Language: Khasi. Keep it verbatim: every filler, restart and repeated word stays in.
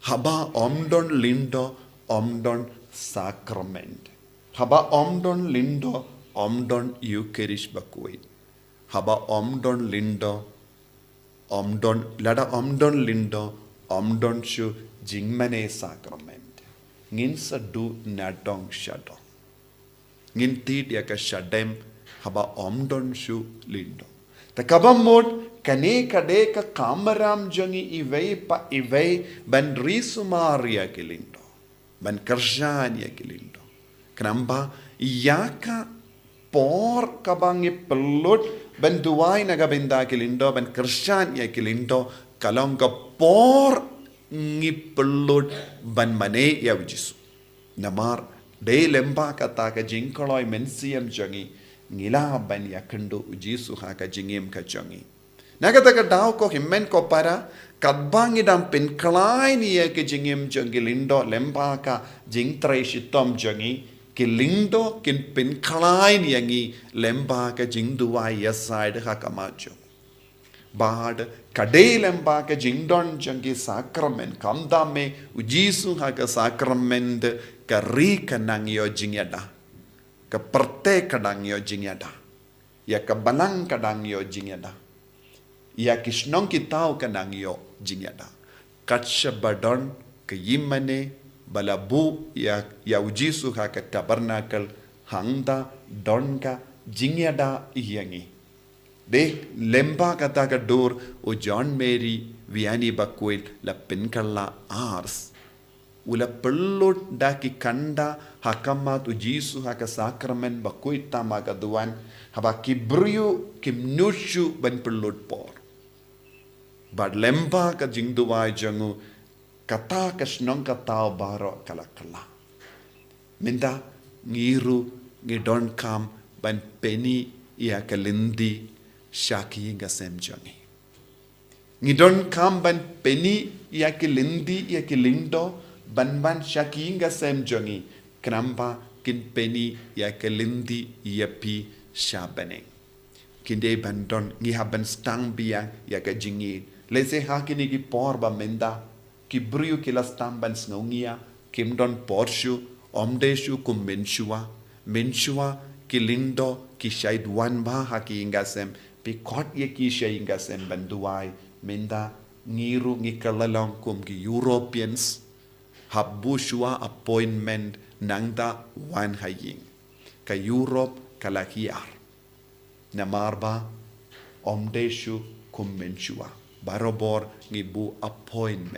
Haba ym don lyngdoh, ym don sakrament. Haba ym don lyngdoh, ym don Eucharist bakhuid. Haba ym don lyngdoh, ym don, lada ym don lyngdoh, ym don shuh jingmane sakrament. Ngin sa duh nadong shadong. Ngin tied ïa ka shadem haba ym don shuh lyngdoh. Te kaba mut kane ka dei ka kamram jong ngi iwei pa iwei ban ri sumar ïa ki lyngdoh. Ban kyrshan ïa ki lyngdoh. Khnang ba ïa ka por kaba ngi pynlut ban duwai na ka bynta ki lyngdoh, ban kyrshan ïa ki lyngdoh, ka long ka por ngi pynlut ban mane ïa u Jisu. Namar dei lyngba kata ka jingkloi mynsiem jong ngi, ngi lah ban ïakynduh u Jisu ha ka jingim ka jong ngi. Na kata ka daw ko hynmen ko para, katba ngi dang pynkhlaiñ ïa ka jingim jong ki lyngdoh lyngba ka jingtrei shitom jong ngi, ki lyngdoh kin pynkhlaiñ ïa ngi lyngba ka jingduwai ïasaid ha khmat jong ngi. Bad ka dei lyngba ka jingdon jong ki sakrament, khamtam eh u Jisu ha ka sakrament, ka ri ka nang ïoh jingïada, ka pyrthei ka nang ïoh jingïada, ïa ka balang ka nang ïoh jingïada, ïa ki shnong ki thaw ka nang ïoh jingïada. Kat shaba don ka ïingmane ba la buh ïa, ïa u Jisu ha ka tabernacle, hangta don ka jingïada ïa ngi. Dei lyngba kata ka dur u John Mary Vianney bakhuid la pynkylla ars. U la pynlut da ki khanda ha khmat u Jisu ha ka sakrament bakhuid tam ha ka duwan, haba ki briew kim nud shuh ban pynlut por. Bad lyngba ka jingduwai jong u, kata ka shnong ka thaw baroh ka la kylla. Mynta ngi ruh ngi donkam ban pyni ïa ka lynti sha ki ïing ka sem jong ngi. Ngi donkam ban pyni ïa ki lynti, ïa ki lyngdoh, ban wan sha ki ïing ka sem jong ngi, khnang ba kin pyni ïa ka lynti ïa phi sha bneng. Kin dei ban don, ngi hap ban sdang biang ïa ka jingïeit. Lehse ha kine ki por ba mynta, ki briew ki la sdang ban sngewngiah, kim don por shuh, ym dei shuh kum mynshuwa. Mynshuwa ki lyngdoh ki shait wan bha ha ki ïing ka sem, phi khot ïa ki sha ïing ka sem ban duwai. Mynta ngi ruh ngi kylla long kum ki Europeans, hap buh shuwa appointment nangta wan ha ïing. Ka Europe ka la hiar. Namar ba ym dei shuh kum mynshuwa. Barabor ngi buh appointment.